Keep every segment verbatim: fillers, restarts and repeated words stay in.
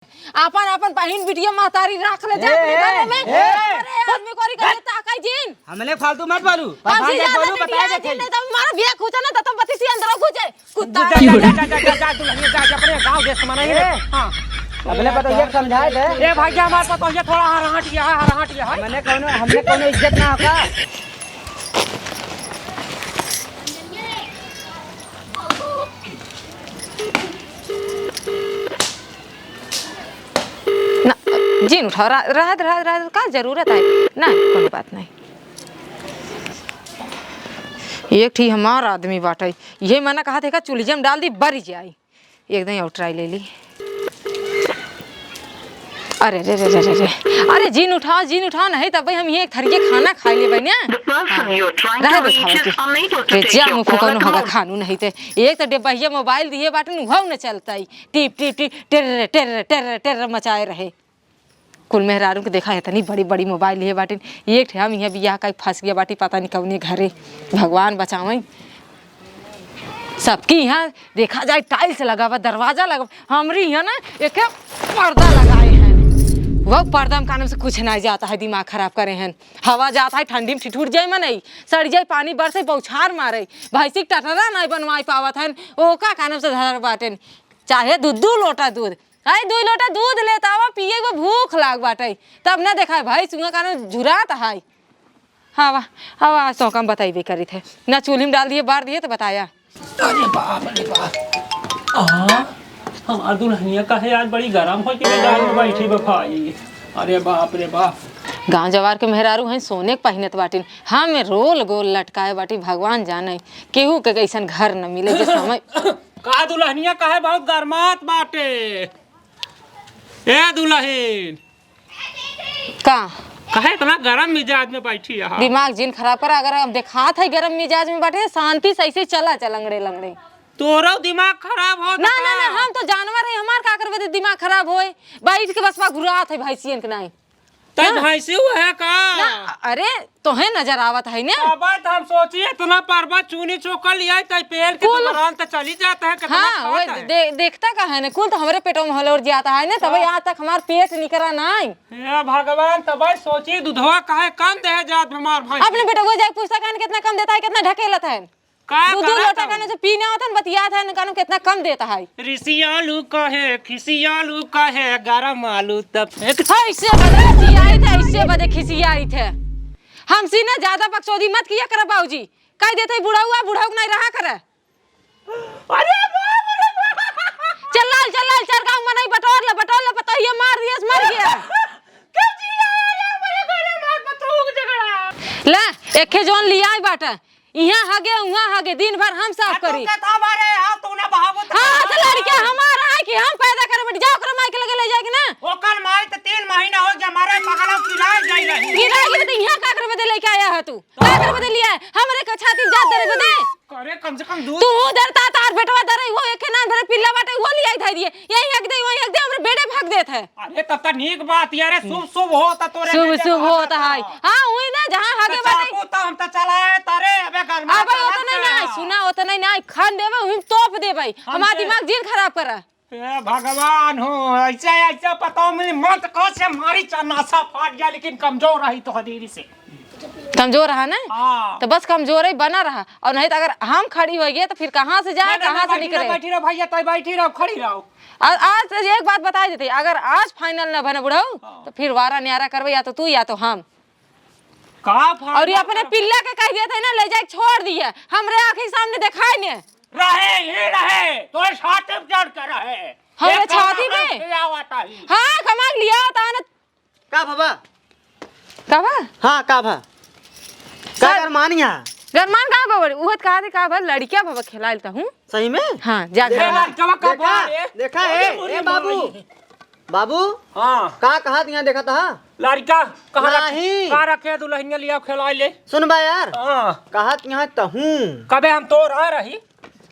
आपन, आपन बहिन बिटिया महतारी राख ले जा ए, अपने ए, घरे में। ए। अरे, आदमी कोरी करे ताकाई जिन। हमले फालतू मत बोलू। हम भाग जी जा, जाना बोलू, नहीं बताए बियाह देते। जिन, नहीं तो हमारा बियाह खुचा ना, तो तुम बती थी अंदर घुसे। कुत्ता। जा, जा, जा, जा, जा, जा, दुल्हनिया, जा, जा, अपने गाँव देश में नहीं रे। ए, हाँ। अपने पतोहिया के समझाए दे। ए भाई, हमारे पतोहिया थोड़ा हरहटिया है, हरहटिया है। हमने कौनो, हमने कौनो इज्जत ना होगा। ना, जिन उठाओ, रा-, रहत, रहत, रहत, का जरूरत है? ना, कोनो बात नहीं। एक ठी हमार आदमी बाटे, ये मना कहा देखा, चुलिया में डाल दी, बरी जाई। एकदम और try ले ली। अरे, रे, रे, रे, रे, रे। अरे, जिन उठाओ, जिन उठाओ, नहीं तब भाई हम ये एक थरिये खाना खाई लेबै ना। The person हाँ। you are trying to रहे दो reach खावे is के। unable to रे, take जा your मुँह call फुकौनो at the होगा moment। खानू नहीं ते। एक तो डेबहिया mobile दिए बाटन, उहौ न चलतई। टिप, टिप, टिप, टेर्र, टेर्र, टेर्र, टेर्र मचाए रहे। कुल मेहरारू के देखा है, इतनी बड़ी, बड़ी mobile लिए बाटिन। एक ठे हम यहाँ बियाह का फंस गया बाटी, पता नहीं कौने घरे। भगवान बचावई। सबकी यहाँ देखा जाए, tiles लगा बा, दरवाजा लगा बा, हमरी यहाँ ना एक पर्दा लगाए हैं। वो पर्दा में कानम से कुछ नहीं जाता है, दिमाग खराब करे हैं। हवा जाता है, ठंडी में ठिठुर जाए मनई, सड़ जाए, पानी बरसे, बौछार मारे, भैंसी के टटरा नहीं बनवाई पावत है, ओका कानम से धर बाटेन। चाहे दू दू लोटा दूध, आई दू लोटा दूध लेता आवा, पिए को भूख लाग बाटे, तब ना देखा है भैंस उहाँ कानम झुरात है। हवा, हवा, आज तो हम बताइबे करित है। ना चूल्ही में डाल दिए, बार दिए तो बताया। अरे बाप रे बाप। आ, हमार दुल्हनिया काहे आज बड़ी गरम हो के मिजाज में बैठी बा भाई। अरे बाप रे बाप। गांव जवार के मेहरारू हैं, सोने के पहिनत बाटिन, हम रोल गोल लटकाए बाटी। भगवान जाने केहू के कैसन घर न मिले जे समय। का दुल्हनिया काहे बहुत गरमात बाटे? ए दुल्हन, का? काहे इतना गरम मिजाज में बैठी है? दिमाग जिन खराब करा, अगर अब देखात है गरम मिजाज में बाटे, शांति से ऐसे चला चल लंगड़े लंगड़े। तोरो दिमाग खराब हो ना, ना, ना, हम तो जानवर है, हमार का करबे दे दिमाग खराब होए? बैठ के बस बा घुरात है भैंसियन के नाई। तै हाँ। भैंसी हुआ है का? ना, अरे, तोहे नजर आवत है ने? अब तो हम सोची इतना पर्वत चूनी चोकर लिया है, तै पेड़ के कुल दुकान तो चली जाता है, कितना हाँ, खात वही है। दे-, देखता का है ने, कुल तो हमरे पेटों में हलोर जाता है ने, तब हाँ। आज तक हमार पेट निकरा नाई। हे भगवान, तब सोची दूधवा काहे कम दे जात हमार भाई? अपने बेटवा जाके पूछता कान कितना कम देता है, कितना ढकेलत है। का दू दू करत लोटा हूँ? काने से पीने आवत है, बतियात है, काने कितना कम देता है। रिसियालू कहे, खिसियालू कहे, गरम आलू तब फेंक। हाँ, इससे बदे खिसियाई थे, इससे बदे खिसियाई थे। हमसे ना ज्यादा बकचोदी मत किया कर बाबूजी। कह देते बुढ़ऊ आ, बुढ़ऊ नहीं रहा करे। अरे बाप रे बाप। चल लाल, चल लाल, चार गाँव मनई बटोर ले, बटोर ले, पतोहिया मार दियस, मर गया। कब जी आया यार, मेरे घर में मार पतोहू के झगड़ा। ले, एके जौन लियाई बाटे, इहाँ हगे, उहाँ हगे, दिन भर हम साफ आ, तू करी। कहता बारे, हाँ, तू ना बहावत हाँ, करता तो लड़का है। हमारा है कि हम पैदा करे बेटी, जाओ ओकरे माई के लगे ले जाके ना। ओकर माई तो तीन महीना हो गया, मारे पगला किराए जाई रही। किराए के तो इहाँ का करे बदे लेके आया है तू? का करे बदे लिया है? हमरे के छाती जात दरे बदे। करे कम से कम दूध। तू उधर ता तार बेटवा दरे, वो एके नान भरे पिल्ला बाटे, वो लिया धर दिए। यही हक दे, वही हक दे, हमरे बेटे भाग देत है। अरे तब तक नीक बात यार, शुभ शुभ होता तोरे शुभ बेटे शुभ का होता है। हाँ, हुई ना, जहाँ हगे तो बाटे। चाकू तो हम तो चलाए तारे, अबे घर में अब चला होता नहीं के ना, रहा। सुना होता नहीं ना, खान देवे, हुई तोप देवे। हमसे हमार दिमाग जिन खराब करा। ए भगवान हो, ऐसे, ऐसे पताओ मिली मत, कस से मारी चन्नासा फाट गया, लेकिन कमजोर रही तो हदीरी से। कमजोर रहा ना? हाँ। तो बस कमजोर ही बना रहा, और नहीं तो अगर हम खड़ी हो गए तो फिर कहाँ से जाए, ना, ना, कहाँ ना, से बैठी निकले? रहो, बैठी रहो भैया, तय बैठी रहो, खड़ी रहो। और आज से एक बात बता देते, अगर आज final ना बने बुढ़ऊ, हाँ। तो फिर वारा न्यारा करबे, या तो तू या तो हम। का final और ये अपने कर- पिल्ला के कह दिया था ना, ले जाए छोड़ दिए, हमरे आँखी के सामने दिखाई ने। रहे ही रहे, तो छाती पे चढ़ के रहे। हमरे एक छाती कमरा पे? से आवता ही। हाँ, कमा के लिया होता है ना। का बाबा? का बा? हाँ, का बा? का सर, गरमानी है? गरमान का बा? उहत कहा थे का बा? लड़किया बाबा खिलाइल त हूँ। सही में? हाँ, जा देखा, घर। लड़कवा का देखा, बा रे? देखा, अरे ए, मोरी ए बाबू, माई। बाबू, हाँ। का कहत यहाँ देखत हा? लड़का कहाँ रख-, नहीं। कहाँ रखे दुल्हनिया लिया खेलाए ले? सुन बा यार, हाँ। कहत यहाँ तहूँ। कबे हम तोर आ रही?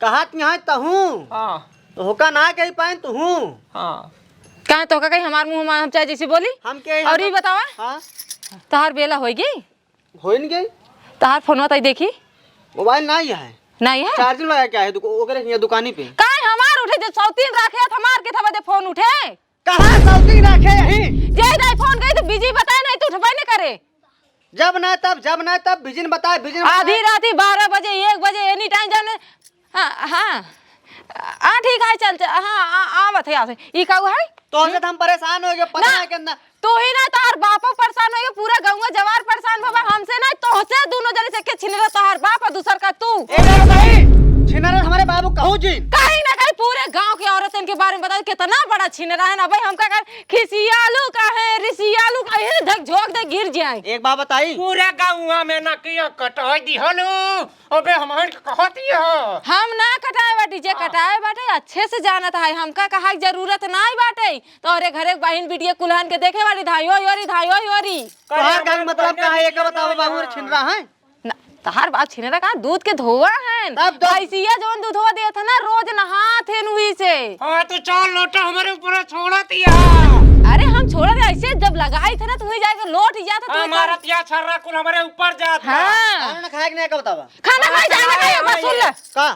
कहत यहाँ तहूँ। हाँ। तो होका ना कही पाए तहूँ। हाँ। कहाँ तो का कही हमार मुँह में हम चाहे जैसे बोली? हम के और ये बतावा? हाँ। तहार बेला होई गई? होइन गई। तहार फोनवा तई देखी। मोबाइल नाही है। नाही है? चार्जिंग लगा के आए दुक-, ओकरे हियाँ दुकानी पे। काहे हमार उठे जब सौतीन राखे त हमार के थवा दे फोन उठे? कहाँ सौती रखे यही? जे दाई फोन करी तो बिजी बताए, नहीं तो उठबे नहीं करे। जब ना तब, जब ना तब बिजिन बताए, बिजिन बताए। आधी राती बारह बजे, एक बजे, एनी टाइम जाने। हाँ, हाँ। हाँ, ठीक है, चल, चल, हाँ, आ, आवत है, आवत है। ई का हुआ है? तोहसे तो हम परेशान होइ गए, पता ना, है कितना। तू ही ना, तोहार बापो परेशान होइ गए, पूरा गौवा जवार परेशान बाबा, हमसे ना, तोहसे दोनों जने से के छिनरा तोहार बाप और दूसर का तू। ए, बाबू भाई, छिनरा हमारे बाबू कहू जी। कहीं ना कहीं पूरे गांव के औरतन के बारे में बताओ, कितना बड़ा छिनरा है ना भाई, हमका कर खिसियालू का है, रिसियालू का है, धक झोंक दे गिर जाए। एक बात बताई। पूरा गौवा में ना किया कटाई दिहलू। अबे हमार कहती हो। हम ना कटाए बाटी, जे हाँ। कटाए बाटे अच्छे से जानत है, हमका कहा के जरूरत नाई बाटे। तोहरे घरे बहिन बिटिया कुल्हन के देखे बाटी, धाई ओई ओरी, धाई ओई ओरी। तोहार कहे के मतलब का है, एका बतावा बाबू, छिनरा है? ना, तोहार बाप छिनरा का दूध के धोवा है। तब तो भैंसिया जौन दूधवा देत है ना, रोज नहात है उही से। हाँ, तो चार लोटा हमारे ऊपर छोड़ा दिया। अरे हम छोड़ा दे, ऐसे जब लगाई थे ना, तो वही जाके लोट जात है, तो हमारा तिया छर्रा कुल हमारे ऊपर जात बा। हाँ। खाना ना खाए के नहीं, एका बतावा। खाना खाए जाना खाए, बस सुन ले। का?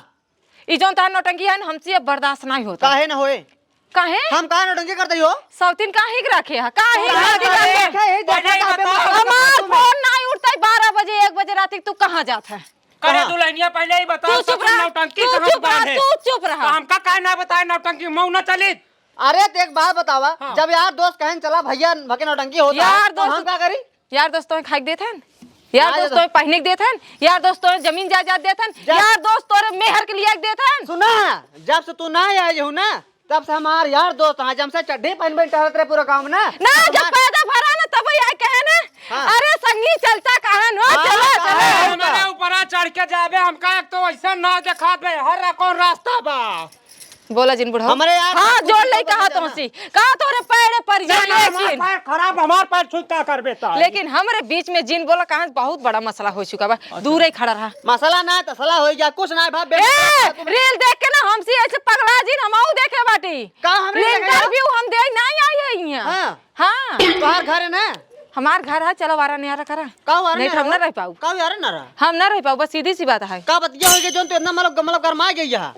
ई जौन तोहार नौटंकी है ना, हमसे अब बर्दाश्त नहीं होता। काहे ना होए? काहे? हम काहे नौटंकी करते हो? सौतीन काहे के रखे है? काहे के काहे रखे के है? रखे है? देखो पहले तो ही हमें बताओ। हमार फोन नहीं उठता है बारह बजे, एक बजे रात के, तू कहाँ जात है? करे कहाँ? दुल्हनिया, पहले ही बताओ, तू चुप ससुर रह, नौटंकी तू कहाँ चुप रह, बांधे? तू चुप रह। तो हमका काहे ना बताए नौटंकी, मऊ ना चलित? अरे, तो एक बात बतावा, हाँ। जब यार दोस्त कहें चला भैया भके नौटंकी होता है, यार तो हम दोस्त का करी? यार दोस्त तोहे खाए के देत हन, यार ना दोस्त देत तोहे हन। पहने के देत हन, यार दोस्त तोहे जमीन जायदाद देत हन, जा- यार दोस्त तोरे मेहर के लिए देत हन। सुना, जब से तू ना आई हो ना, तब से हमार यार दोस्त हाँ, जब से चड्ढी पहन पहन टहरत रहे पूरा गाँव में ना। ना, जब हमार पैदा भरा ना, तब ही आए कहे ना, हाँ। अरे संगी चलता कहाँ न हो, हाँ, चला, कहाँ चला। है? हमारे ऊपर चढ़ के जाबे, हमका एक तो ऐसा ना दिखाबे, हर कौन रास्ता बा। बोला जिन बुढ़ऊ। हमरे यार हाँ, कुछ जोड़ ले, नहीं कहा पता तुमसे। का तोरे पैर पर जाए, ना, हमार लेकिन पैर खराब, हमार पैर छू का करबे ता? लेकिन हमरे बीच में जिन बोला, कहाँ बहुत बड़ा मसला हो चुका बा। अच्छा। दूर ही खड़ा रहा। मसला ना, तसला हो गया, कुछ ना भाई, बेटा, ए, तुम रील देख के ना हमसे ऐसे पगला जिन, हम आऊ देखे बाटी। का हमरे रील देखे? इंटरव्यू हम दे नहीं आई है यहाँ। हाँ। हाँ। तोहार घर है ना? हमार घर है, चलो वारा न्यारा करा। का वारा नहीं तो हम न्यारा? ना रह पाऊ। का वारा न्यारा? हम ना रह पाऊ, बस सीधी सी बात है। का बतिया हो गई जोन तू इतना मतलब, मतलब गरमा गई है?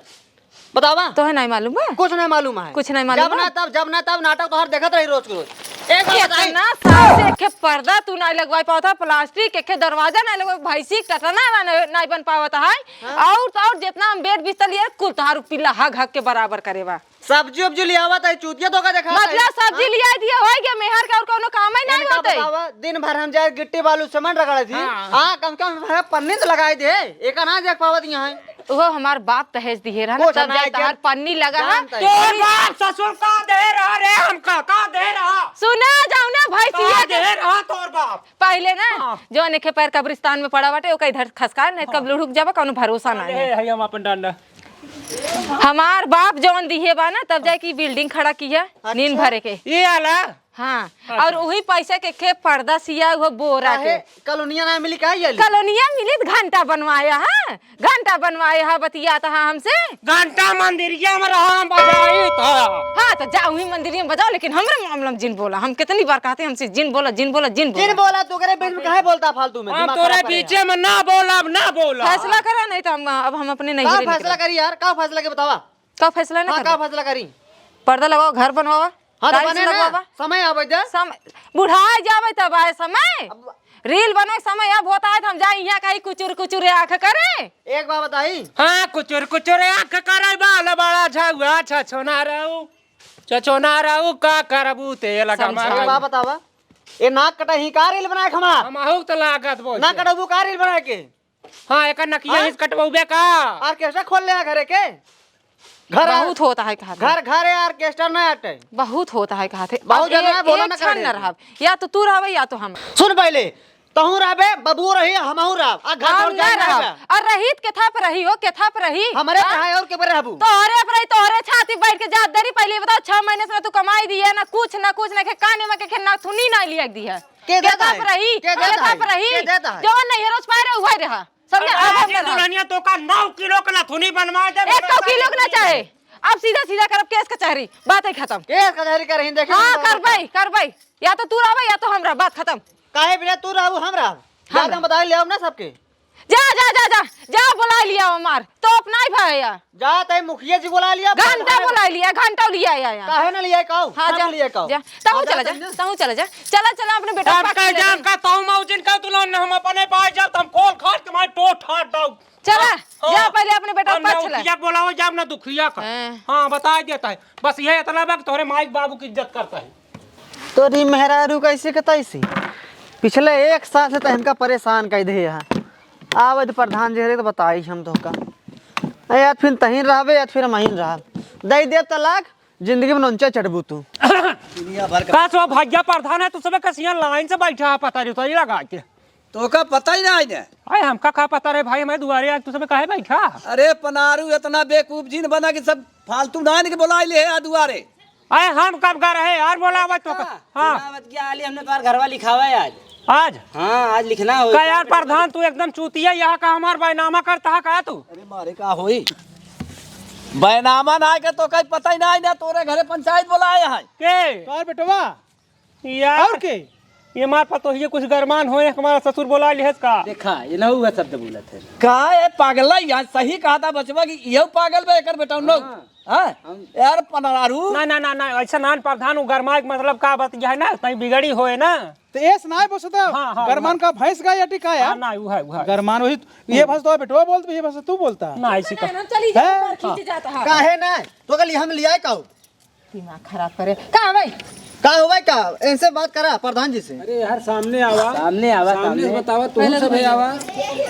बतावा। तोहे नहीं मालूम बा? कुछ नहीं मालूम है। कुछ नहीं मालूम जब बा? ना तब, जब ना तब नाटक तोहर देखत रही रोज के रोज। एक बात बताई। इतना साल से एके पर्दा तू नहीं लगवाई पावत है, प्लास्टिक एके दरवाजा नहीं लगवाई, भैंसी के टटना ना, नहीं, नहीं बन पावत है। हाँ। और तो और जितना हम बेड बिस्तर लिए कुल तोहार पिल्ला हग हग के बराबर करे बा। सब्जी उब्जी लियावत है, चूतिया तो का देखा मतलब सब्जी हाँ? लिया दिए होई गया, मेहर का और कोनो काम ही नहीं इनका होते। बतावा, दिन भर हम जाए गिट्टी बालू सीमेंट रगड़े थी। हाँ। हाँ, कम से कम हमें पन्नी तो लगाई दे, एक ना देख पावत यहाँ है। वो हमार बाप दहेज दिए रहा ना, कुछ तब हम जाए जाए तहार के पन्नी लगा है। जानता है। तोर बाप ससुर का दे रहा रे, हमका का दे रहा? सुना जाओ ना भैंसिया का के। दे रहा तोर बाप? पहले ना हाँ। जो अनेखे पैर कब्रिस्तान में पड़ा बाटे, ओका इधर खसका, नहीं कब हाँ। लुढ़क जाबा, कोनो भरोसा नहीं है। है, है, हम अपन डांडा। हमार बाप जौन दिहे बा ना, तब जाए की बिल्डिंग खड़ा किया, अच्छा। नींद भरे के। ये आला? हाँ, अच्छा। और वही पैसा के, के पर्दा सिया हुआ बोरा काहे? के। कलोनिया ना मिली का ये? कलोनिया मिली तो घंटा बनवाया, हाँ? घंटा बनवाया है, बतियात है हमसे। घंटा मंदिरिया में रहा, हम बजाई था। हाँ, तो जाओ ही मंदिरिया में बजाओ, लेकिन हमरे मामला में जिन बोला। हम कितनी बार कहते हैं हमसे, "जिन बोला, जिन बोला, जिन बोला।" जिन बोला, तू करे बीच में काहे बोलता फालतू में? हम दिमाग तोरे खराब करे बीचे है। में ना बोला, अब ना बोला। फैसला करा, नहीं तो हम, अब हम अपने नहीं का घरे फैसला निकलब। करी यार? का फैसला के बतावा? का फैसला ना हाँ, करबा? का फैसला करी? पर्दा लगावा, घर बनवावा, हाँ, तो tiles बने ना। लगवावा। समय आवे दे। सम-, बुढ़ाए जावे तब आए समय। अब रील बनवे के समय अब होता है तो हम जाए यहाँ कहीं कुचुर कुचुर आँख करे। एक बात बताई। हाँ, कुचुर कुचुर आँख करे, बाल बड़ा झउआ, छछोना रहू, छछोना रहू, का करबू तेल समझा। कमा। एक बात बतावा, ये नाक कटही का रील बनाए के हमार? हम आहू तो लागत बोल नाक के। कटबू का रील बनाए के? हाँ, एकर नकिया हाँ? हिस कटबउबे का? ऑर्केस्ट्रा खोल ले घरे के। घर बहुत होता है कहा थे। घर, घर है, ऑर्केस्ट्रा ना अटे। बहुत होता है कहा थे। बहुत अब ज्यादा ए-, है, बोलो एक ना क्षण करे न के। रहब। या तो तू रहबे या तो हम। सुन पहले, तहूँ रहबे, बबुओ रही, हमहूँ रहब। आ घर हम छोड़ ना जाए ना रहब। बे। और रहीत केथा पे रही हो, केथा पे रही? हमरे हाँ? पे है और के पे रहबू? तोहरे पे रही, तोहरे छाती बैठ के जात देरी। पहले ये बताओ, छह महीने से ना तू कमाई दी है, ना कुछ, ना कुछ, ना के काने में के, के ना थुनी ना लिया दी है। के देता केथा है? पे रही? के देता केथा है? पे रही? के देता है? जवन नहीं है, रोज पाए रहे, वही रहा। समझे? अरे, अब हम आज ना दुल्हनिया तो का नौ किलो के नथुनी बनवा दे, एक सौ किलो के ना चाहे। अब सीधा सीधा करब केस कचहरी, बात है खत्म। केस कचहरी करही, देखी हाँ, हम करबै, करबै। या तो तू रहबे या तो हम रहब, बात खत्म। काहे बिना तू रहबू, हम रहब? हम जात हम रहब। बताए ले आओ ना सबके। जा, जा, जा, जा, जा, बोलाइ लिया हमार, तो अपना ही भाई है। जा, तै मुखिया जी बोलाइ लिया, घंटा भाई। बोलाइ लिया, घंटा लिया आया, आया। काहे ना लिया काऊ? हाँ, हम जा, लिया काऊ। जा, तहूँ हाँ, चला जा, जा, जा। तहूँ चला जा। चला, चला, अपने बेटा का पक्ष ले जान ले। का तहूँ मौजिन का दुल्हन, हम अपने पास जाब, हम खोल खाट के मारे टोट हाथ डाउ। चला, हाँ, जा, पहले अपने बेटा हम ना पक्ष ले। उखिया बोलाओ, जाब ना दुखिया का। हाँ। हाँ, बताइ देता है। बस ये इतना बा कि तोहरे माई बाबू की इज्जत करता है। तोरी मेहरारू कैसे के तैसी? पिछले एक साल से तो हमका परेशान कर दे यहाँ। आवे तो प्रधान जी हरे तो बताई हम तोहका। ए, या फिर तहीं रहबे या फिर हमहीं रहब। दई देब तलाक, जिंदगी में नोंचा चढ़बू तू। दुनिया भर का का सो भैया प्रधान है, तू सब कसिया लाइन से बैठा है, पता नहीं तो ये लगा के। तोका पता ही ना है ने। अरे हमका का पता रहे भाई, हमारे दुआरे आज तू सब काहे बैठा? अरे पनारू, इतना बेवकूफ जिन बना कि सब फालतू ना के बोलाइ ले है दुआरे। अरे हम कब का रहे यार, बोलावा तो का? हाँ। हाँ। चुनाव के आली हमने तोहार घरवा लिखावा है आज। आज? हाँ, आज लिखना हो। का यार प्रधान, तू एकदम चूतिया, यहाँ का हमार बैनामा करता है का तू? अरे मारे का होई? बैनामा ना के तो कहीं पता ही ना है ना, तोरे घरे पंचायत बोलाए है। के? तोर बेटवा। यार, और के? ये मार पतोहिए कुछ गरमान होए, हमारा ससुर बोलाइ लिहस का? देखा, ये ना हुआ शब्द बोलत है। का ए पागल है, यहाँ सही कहा था बचवा कि ये पागल बा, एकर बेटा उन्नो। हाँ। हाँ? हम यार पनारू। ना, ना, ना, ना, ऐसा नान प्रधान उ गरमाए के मतलब का बात यह है ना, तई बिगड़ी होए ना। तो एस ना बसता, हाँ, हाँ, गरमान हाँ। का भैंस गाय अटी का यार? हाँ, ना, उ है, उ है। गरमान वही, ये भाषा तो बेटवा बोलत, ये भाषा तू बोलता। ना, ऐसी का। ना, चली जा, हैं? ऊपर खींच जाता है। काहे ना? तो कल हम लिया काऊ? दिमाग खराब करे। का भाई? का हुआ का? इनसे बात करा प्रधान जी से। अरे यार, सामने आवा। सामने आवा, सामने सामने। बतावा, तू पहले सब तो आवा।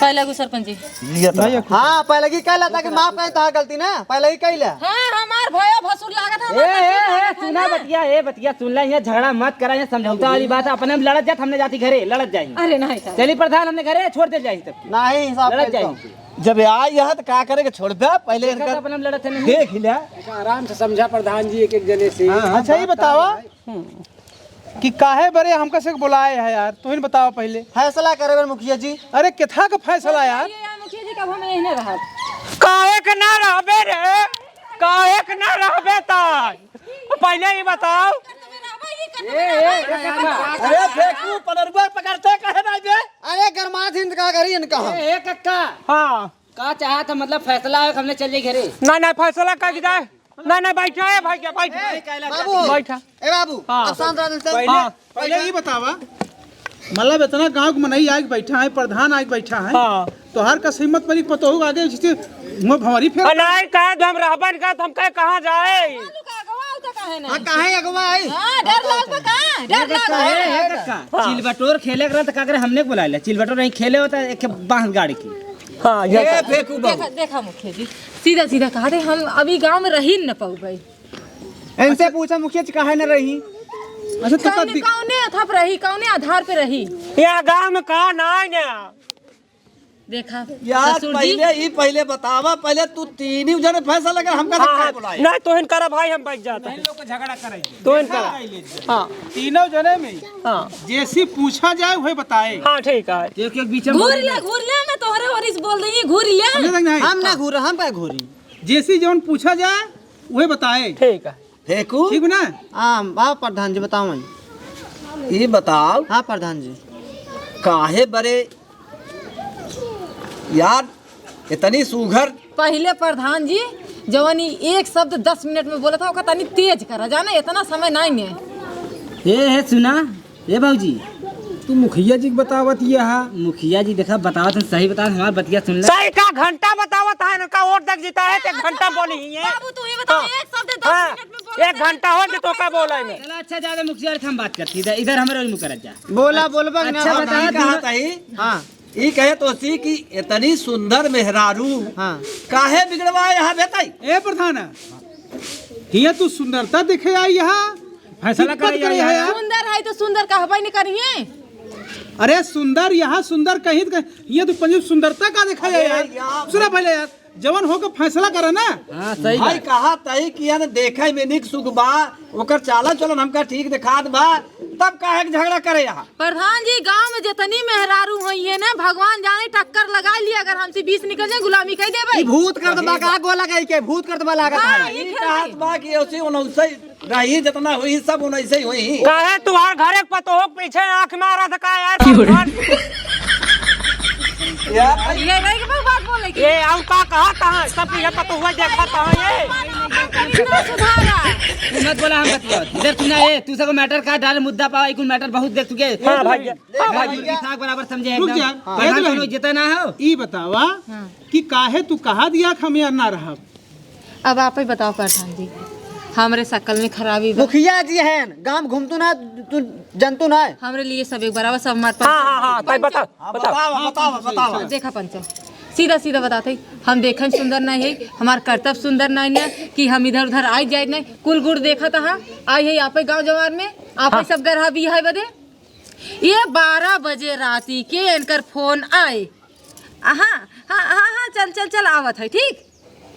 पहले को सरपंच जी। भैया, हाँ, पहले की कहला था कि माफ करे, तोहार गलती ना, पहले ही कहला। हाँ, हमार भैया भसुर लागत है, ए, हमार ए, भसुर ए, लागत है सुना ना। बतिया, ए, बतिया, सुन ले, यहाँ झगड़ा मत करा, यहाँ समझौता वाली बात है, अपने हम लड़त जात, हमने जाती घरे, लड़त जाई। अरे नहीं सर। चली प्रधान, हमने घरे छोड़ दे जाई तब। नहीं, साहब, लड़त जाई। जब आई यहाँ तो का करे के छोड़बे, पहले देखा इनका तो अपने हम लड़त है नहीं। देख ही ले। आराम से समझा प्रधान जी एक एक जने से। हाँ, अच्छा, ये बतावा कि काहे बरे हमका से बोलाए है यार, तू ही बतावा पहले। फैसला करे बरे मुखिया जी। अरे केथा का फैसला यार? ये यार मुखिया जी, कब हम यहीं ना रहब। काहे के ना रहबे रे? काहे के ना रहबे ताई? पहले ही बताओ। अरे फेंकू, पनरुआ पकड़ते काहे ना बे? अरे गरमात हिंद का करी इनका हम। ए, ए कक्का। हाँ। का चाहत है, मतलब फैसला है, हमने चल जाई घरे। ना, ना, फैसला कर जाए। ना, ना, बैठा है भाई, क्या बैठा? ए, बाबू, बैठा। ए बाबू, हाँ। अब शांत रह, शांत। पहले, हाँ। पहले ये बतावा, मतलब इतना गांव के मनई आके बैठा है, प्रधान आके बैठा है, हाँ। तो हर कस हिम्मत परी पतोहू आगे जिससे मुंह भंवरी फेर। आ, नहीं कहा तो हम रहबन का, तो हम कहे कहाँ जाए? हाँ, काहे अगवा आई? हाँ, डर लागत बा का? डर लागत बा? ए, ए, कक्का, हाँ। चिलबटोर खेले के रहत का करे, हमने के बुलाए ले। चिलबटोर नहीं खेले होता, एक बांस गाड़ के। हाँ, ये ए, फेंकू बाबू। देखा, देखा मुखिया जी, सीधा सीधा कहा दे, हम अभी गांव में रही न पाऊ भाई। इनसे पूछा मुखिया जी काहे न रही? अच्छा, तो कौने, कब दि- कौने अथप रही, कौने आधार पे रही? या गांव में का नाई ना। देखा, यार, ससुर जी। पहले ही पहले बतावा, पहले तू तीन ही जने फैसला कर, हमका हाँ, काहे बुलाए? नहीं, तोहिन करा भाई, हम बैठ जाते हैं। लोग को झगड़ा कराई। तोहिन करा। हाँ। तीनों जने में हाँ। जैसी पूछा जाए, वही बताए। हाँ, ठीक है। एक, एक बीच में घूर ले, घूर ले, मैं तोहरे ओर से बोल रही हूँ, घूर ले। हमने तक नहीं। हम ना घूर, हम का घूरी? जैसी जौन पूछा जाए, वही बताए। ठीक है। फेंकू? ठीक ना? हाँ, हाँ, प्रधान जी, बताओ। ये बताओ। हाँ, प्रधान जी। काहे बरे यार, इतनी सुघर। पहले प्रधान जी, जवन ई एक शब्द दस मिनट में बोला था, ओका तनी तेज करा, जाना, इतना समय नहीं है। ए, हे, सुना, ए, बाबूजी। तू मुखिया जी के बतावत ये हा? मुखिया जी, देखा, बतावत हम, सही बतावत, हमार बतिया सुन ले। सही का घंटा बतावत है, इनका वोट देख जीता है, तो एक अच्छा, घंटा बाबू, बोली ही है। बाबू, तू ही बताओ, हाँ। एक शब्द दस हाँ। मिनट में बोला एक था। घंटा हो गया, तो का बोला है मैं? चला, अच्छा, ज्यादा मुखिया जी, हम बात करती इधर, इधर हमारे ओर मुँह करत जा। बोला, बोलबा ना। अच्छा, बता, कहा था ही? हाँ। ई कहे तो सी कि इतनी सुंदर मेहरारू हाँ। काहे बिगड़वा यहाँ बेताई? ए प्रधान, हिया तू सुंदरता देखे आई यहाँ, फैसला करे आई यहाँ। सुंदर है तो सुंदर कहबे नहीं करिए। अरे सुंदर, यहाँ सुंदर कहीं तो कहीं, हिया तू पंजी सुंदरता का देखा अरे यार। यार। सुना पहले यार, जवन होके फैसला करे ना। हाँ, सही भाई बात। कहा तई कि यार देखे में निक सुख बा, ओकर चालन चलन हमका ठीक दिखात बा, तब काहे के झगड़ा करे यहाँ? प्रधान जी, गांव में जितनी मेहरारू होई है ना, भगवान जाने टक्कर लगा लिया, अगर हमसे बीस निकल जाए, गुलामी कह देबे। ई भूत कर दबा का गोला गई के, भूत कर दबा लागत हाँ, है। ई ई खेल कहत है। बा कि ऐसे उनसे रही, जितना हुई सब उनसे ही हुई। काहे तुम्हार घर एक पतोह के पीछे आंख मारा था का यार? की हो रे? भगवान। यार, ये नहीं कि मैं बात बोले कि ये आऊ का कहा था, सब ये पता हुआ देखा था ये। अपन कभी ना सुधारा। तू मत बोला, हम बतिया। इधर सुना, ए, तू सबको मैटर का डाल, मुद्दा पावा, ई कुल मैटर बहुत देख चुके। हाँ भाई, हाँ भाई। मुर्गी साग बराबर समझे रुक एकदम। जा। प्रधान ए, कोनो इज्जत ना हो। ई बतावा हाँ। कि काहे तू कहा दिया कि हम यार ना रहब? अब आप ही बताओ प्रधान जी, हमरे शकल में खराबी बा। मुखिया जी हैं, गांव घूमतू ना, तू जनतू ना। हमरे लिए सब एक बराबर, सब हमारे पास हाँ, हाँ, हाँ, तब बताओ, हाँ, बताओ। बतावा, बतावा, बतावा। देखा पंचो, सीधा सीधा बताते, हम देखन सुंदर नहीं है, हमार करतब सुंदर नहीं है कि हम इधर उधर आई जाए नहीं, कुल गुड़ देखत हा, आई है आपे गांव जवार में, आपे हाँ। सब गरहा बियाह बदे। ये बारह बजे राती के इनकर फोन आए, हाँ, हाँ, हाँ, हाँ, चल, चल, चल, आवत है, ठीक?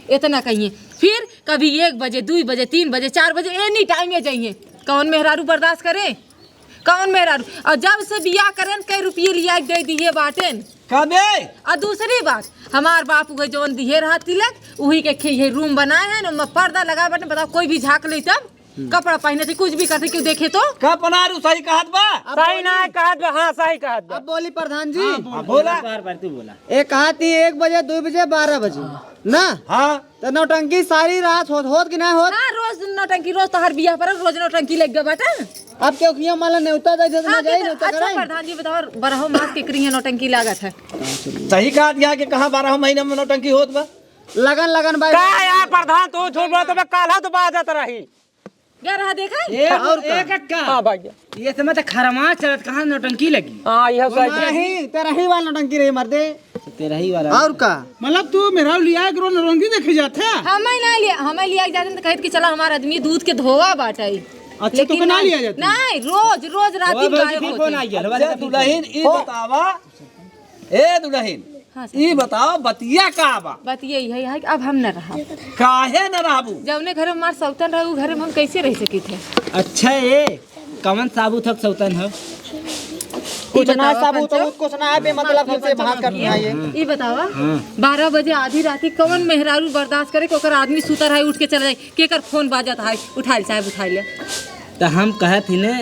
इतना कहिए। फिर कभी एक बजे, दुई बजे, तीन बजे, चार बजे, एनी टाइम ये जाइए। कौन मेहरारू बर्दाश्त करे? कौन मेहरारू? और जब से बियाह करेन, कई रुपये लिया के दे दिए बाटेन। कबे? और दूसरी बात, हमार बाप उहे जौन दिहे रहा तिलक, उही के खे-, ये रूम बनाए हैं, ओमा पर्दा लगा बाटे, बताओ, कोई भी झांक ले तब? हम्म। कपड़ा पहने थे, कुछ भी करते, क्यों देखे तो? कब बना रू, सही कहत बा? अब सही बोली। ना कहत बा, हाँ, सही कहत बा। अब बोली प्रधान जी। हाँ, बोल। हाँ, बोला। बार बार तू बोला। एक हाथ ही एक बजे, दो बजे, बारह बजे। हाँ। ना? हाँ। तो नौटंकी सारी रात होत, होत कि ना होत? हाँ, रोज नौटंकी, रोज तोहर बियाह पर रोज नौटंकी लग गया बाटा। अब क्यों किया माला नेवता दे दे, हाँ, ना जाए, तो नेवता अच्छा कराई। प्रधान जी बताओ, बरहो मास के करिए नौटंकी लागत है। सही कहा दिया कि कहाँ बारह महीने में नौटंकी होत बा। लगन, लगन बाई। का यार प्रधान, तू झूठ बोलत बा, काल्हा तो बाजत रही। क्या रहा देखा? एक, और का? एक, एक का? हाँ भाई। ये समय तो खरमा चलत, कहाँ नौटंकी लगी? हाँ, यह वो सही। नहीं, तेरा ही वाला नौटंकी रही मर्दे। तेरा ही वाला। और का? मतलब तू मेहरारू लिया के रोज नौटंकी देखे जात है? हमें ना लिया, हमें लिया के जाते तो कहत कि चला हमार आदमी दूध के धोवा बाटे। अच्छा, लेकिन तोके ना नहीं, लिया जाता? नहीं, रोज, रोज राती धोवा में गायब फिर होते। फोन आ गया, अच्छा, दुल्हन, ई बतावा, ए दुल्हन, हाँ, सर। ई बताओ, बतिया का बा? बतिया ई है, है कि अब हम न रहब। काहे न रहबू? जौने घर में हमार सौतन रहे, उ घर में हम कैसे रह सकित है? अच्छा, ए, कवन साबुत हक सौतन है? कुछ ना बतावा, साबुत पंचो। कुछ ना है, बेमतलब हाँ, हमसे पंचो, भाग कर दिया ये। ई बतावा, हाँ। बारह बजे आधी राती कवन मेहरारू बर्दाश्त करे कि ओकर आदमी सुता रहे, उठ के चला जाए, केकर फोन बाजत है, उठाइल साहब, उठाइल। त हम कहत ही ने,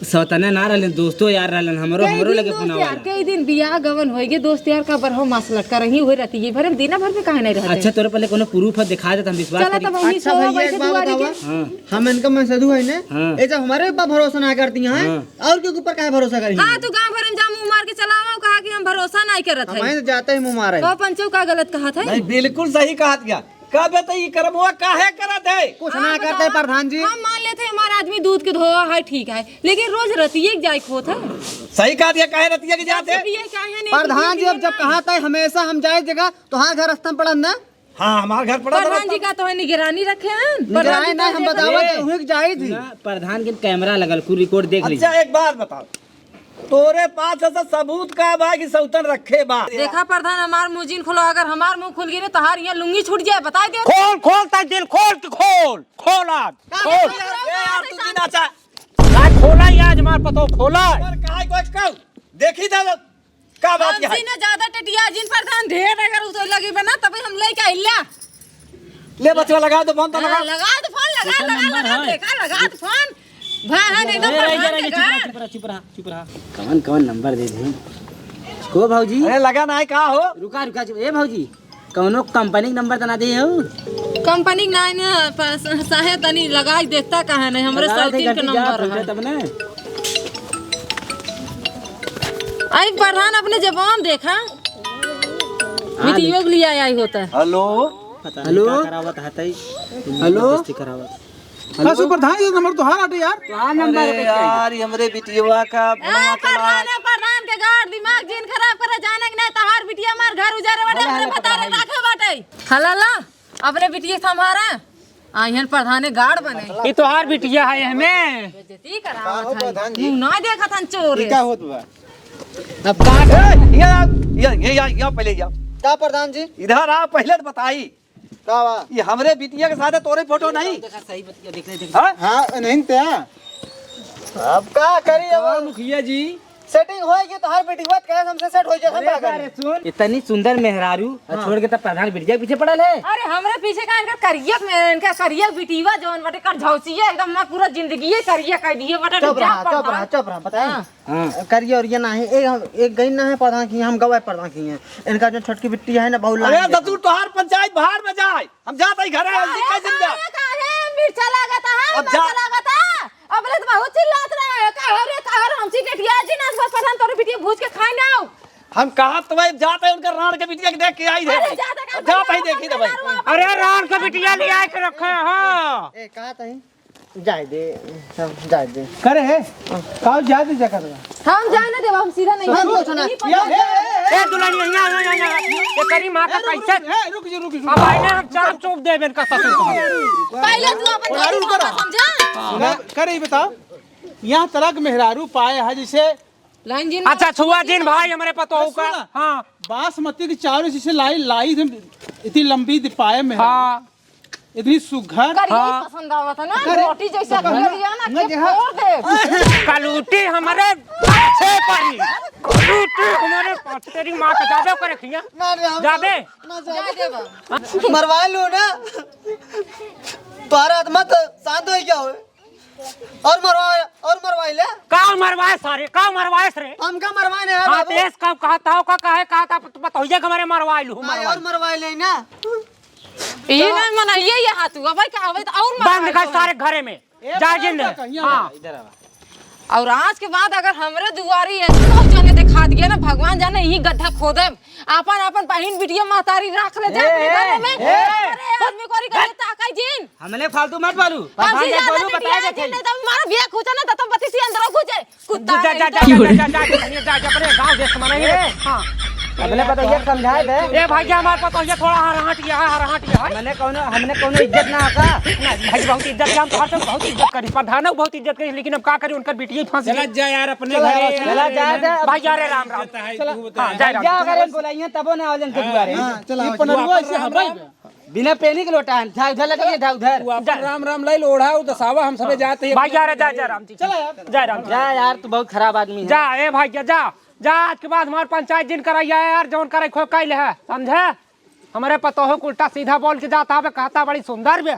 सौतने ना रहलन, दोस्तो यार रहलन, हमरो, कई हमरो दिन लगे दोस्त फोन यार, आवेला। कई दिन बियाह गवन होइगे, दोस्त यार का बरहो मास लटका रही, उहे रहती, ये भर में दिना भर में काहे नहीं रहते? अच्छा, तोरे पहले कोनो प्रूफ है, दिखा दे, त हम विश्वास चला, करी। तब वहीं अच्छा सोवा भैया, एक बैठे बात दुआ बतावा, लेके। हाँ। हम इनका मैं साधु है ने, हाँ। ए, जब हमारे ऊपर भरोसा ना करती हैं, हाँ। और के ऊपर काहे भरोसा करी? हाँ, तू गाँव भर में जा मुँह मार के चलावा, कहा कि हम भरोसा नहीं करत है। हमारे तो जाते ही मुँह मारे। तो पंचो का गलत कहा था? नहीं, बिल्कुल सही कहा दिया। का बे, त ई करमवा काहे करत है? कुछ ना हाँ, करते बतावा। प्रधान जी। हम मान लेते हैं, हमारा आदमी दूध के धोवा है, ठीक है, लेकिन रोज रतिये के जाए के होत है। सही कहा दिया, काहे रतिया के जाते? पिए काहे नहीं, प्रधान जी, अब जब कहा था हमेशा हम जाए जगह, तो हाँ, घर रास्ता में पड़न ना। हाँ, हमार घर पड़ा था प्रधान जी रास्ता। का तो है निगरानी रखे हैं। निगरानी प्रधान जी ना, का हम देखा बतावा था। कि उहे के जाए थी। ना, प्रधान के कैमरा लगल, कुल रिकॉर्ड देख ली। अच्छा, एक बात बताओ, तोरे पास ऐसा सबूत का बा कि सौतन रखे बा? देखा प्रधान, हमार मुँह जिन खोलो, अगर हमार मुँह खुल गई ना, तोहार यहाँ लुंगी छूट जाए, बताई दे। खोल, खोल, तंजील, खोल, खोल, खोल आज, का खोल। खोल? ए यार, तू जिन अच्छा। का खोला ही आज हमार पतो, खोला। पर काय कोई कहू? देखी था, का बात क्या है? हमसे ना ज्यादा टटिया जिन प्रधान, ढेर अगर उतर लगी बना, तब हम लेके आइला। ले बचवा, लगा दो फोन, तो हाँ, लगा। लगा दो फोन, लगा, लगा, लगा, देखा, लगा दो फोन। भाई, हाँ, एकदम ए, प्रधान ए, के चुप रहा, गार्ड। चुप रहा, चुप रहा, चुप रहा। कवन, कवन नंबर दे दे? को भौजी? अरे, लगा ना है, का हो? रुका, रुका, चुप। ए भौजी, कौनो कंपनी के नंबर तना दे हो? कंपनी के ना, ना, प-, स-, साहे तनी लगा के देखता कहाँ नहीं, हमरे लगा सब दे, तीन के घंटी जा, नंबर है। तब ना। आई प्रधान अपने जबान देखा, हाँ, वीडियो के लिए आई होता है। हेलो। पता नहीं हेलो। का करावत हतई। हेलो। जबरदस्ती करावत। हेलो। हाँ, सुपर धान, ये नंबर तोहार आटे यार। तोहार नंबर अरे पे कइल। यार, ये हमरे बिटियवा का ए, फोनवा चला। प्रधान, ए, प्रधान के गाड़ दिमाग जिन खराब करे, जाने के नहीं, तोहार बिटिया मार घर उजारे बाटे, हेलो, हमरे हेलो, पता पता नहीं है। राखे बाटे। हला ला, अपने बिटिया संभारा। आइहन प्रधाने गाड़ बने। ये तोहार बिटिया है हमें। बेइज्जती करावत है। मुँह ना देखत हन चोर। ई का होत बा? अब का ए, ये, ये, ये, ये, पहले ये। का प्रधान जी? इधर आ, पहले तो बताई। का बा? ये हमरे बिटिया के साथे तोरे फोटो नहीं? देखा, सही बतिया, देख ले, देख ले। हाँ? हाँ, नहीं तो। अब का करी अब? का मुखिया जी? Setting होई कि तोहार बेटी हुआ त कहे हमसे set हो जाए, हम ए, का करी? अरे सुन, इतनी सुंदर मेहरारू, हाँ। छोड़ के तब प्रधान बिटिया के पीछे पड़ल है। अरे हमरे पीछे का, इनका करिया में, इनका करिया बिटिया जौन बटे कर झौसिया एकदम, मैं पूरा जिंदगी ये करिया कर दिए बटे, चुप जा रहा, चुप प्रधान। रहा, चुप रहा, बताएं। हाँ। हाँ। करिया और ये ना है, एक, हम, एक गई ना है प्रधान की, हम गवाए प्रधान की हैं। इनका जो छोटकी बिट्टी है ना, बहुत अरे लाइन तो है। तू तोहार पंचायत बाहर में जाए, हम जात ही घरे, हम अरे कैसे जा? काहे, काहे मिर्चा लागत है, अब मिर्चा जा। लागत है। अबले तो बहुत चिल्लात रहे, "का हो रे, का हो रे, हमसे गठिया जी, ना बस प्रधान तोरे बिटिया भूज के खाए ना हो।" हम कहा तो भाई जाते हैं उनका राण के बिटिया के देख के आई थे अरे भाई। जाते का जाते ही देखी तो भाई। अरे राण के बिटिया ले आए के रखे हैं। ए, कहा तही? जाए दे, सब जाए दे। करे है? का जाए दे जा करवा। हम जाए ना देवा, हम सीधा नहीं हम जाए। कुछ ना। यहीं पर ये, जाए। ए, ए, ए, ए, दुल्हन, यहाँ, यहाँ, यहाँ, यहाँ। ये तेरी माँ का ए, रुक, कैसे? ए, रुक, रुक, रुक। अब आइने हम चाप चुप देबे इनका ससुर को। पहले तू अपन ओए, रुक, रुक। समझा? हाँ। करे, ये बताओ, यहाँ तलक मेहरारू पाए है जैसे लाइन जिन अच्छा, छुआ जिन भाई हमरे पतोहू का। सुन ना। हाँ। बासमती की चावल जैसे लाई, लाई इतनी लंबी दि-, पाए मेहरारू। हाँ। इतनी सुघर। करिया ही हाँ। पसंद आवत है ना, करे। रोटी जैसे ना, करिया ना, ना, के जहाँ फोड़ दे। कलूटी हमारे पाछे पड़ी। कलूटी हमारे पाछे, तेरी माँ का जाबे करे खिया। ना, ना, हम जाबे। ना, जाए जाए। देबा। मरवा लो ना। तुम्हारा आत्मा तो शांत हो गया हो। और मरवा, और मरवाई ले। का मरवाए सारे, का मरवाए रे? हमका मरवाए नहीं है हाँ, बाबू। तेज का कहा था, का कहे, कहा था, बतौइया के हमारे मरवाए लू, हाँ, मरवाए। और मरवाए ले ना। ये ना मनाइए, ये हाथ हुआ भाई, का आवे तो और बंद कर मरवाए। सारे घरे में। ए, जा बंद जिन कर, कहिया हाँ। इधर आवा। और आज के बाद अगर हमरे दुआरी ऐसे बहुत जने दिखा दिए ना, भगवान जाने यही गड्ढा खोदे, आपन, आपन बहिन बिटिया महतारी रख ले जा ए, अपने ए, घरे में। ए, अरे आदमी कोरी करे ताकाई जिन। हमने फालतू मत बोलू। हम प्रधान जी ने ज्यादा बोलू, बिटिया बताए जिन, देखे। नहीं तो मारो बिया खुचा ना, तो तुम बत्तीस ही अंदर घुसे। कुत्ता जा, जा, नहीं जा, तो। जा, जा, जा, जा, जा, जा, अपने गाँव देश में नहीं ए, है। हाँ। अपने पतोहिया के समझाए दे। ए भाई, हमारे पतोहिया थोड़ा हरहट गया है, हरहट गया है। हमने कौनो, हमने कौनो इज्जत ना का? नहीं भाई, बहुत इज्जत, हम तोहर से बहुत इज्जत करी, प्रधान बहुत इज्जत करी, लेकिन अब का करी, उनकर बिटिया फंस चला गई। जा यार, अपने चला घरे यार, यार। चला जा, जा। भाई यार, राम, राम। इज्जत है, चला। तू बता। हाँ, जय राम। जा, अगर हम बोलाइए, तबो ना आवलन के हाँ। दुआरे। हाँ, चला, ये चला। पनरुआ तू ऐसे अपन हवाई राम, में। बिना पेनी के लोटा है, जा उधर लगे, जा उधर। तू अपन जा। राम राम लाई लोढ़ा, उ दसावा, हम सबे जाते हैं भाई अपने यार, जा, घरे। जा राम जी। चला यार। जय राम जी। जा यार, तू बहुत खराब आदमी है। जा, ए भाई, जा, जा। जा, आज के बाद हमार पंचायत जिन कराइया यार, जौन करे खो कैल है, समझे? हमरे पतोहू के उल्टा सीधा बोल के जाता हवे, कहता बड़ी सुंदर बे।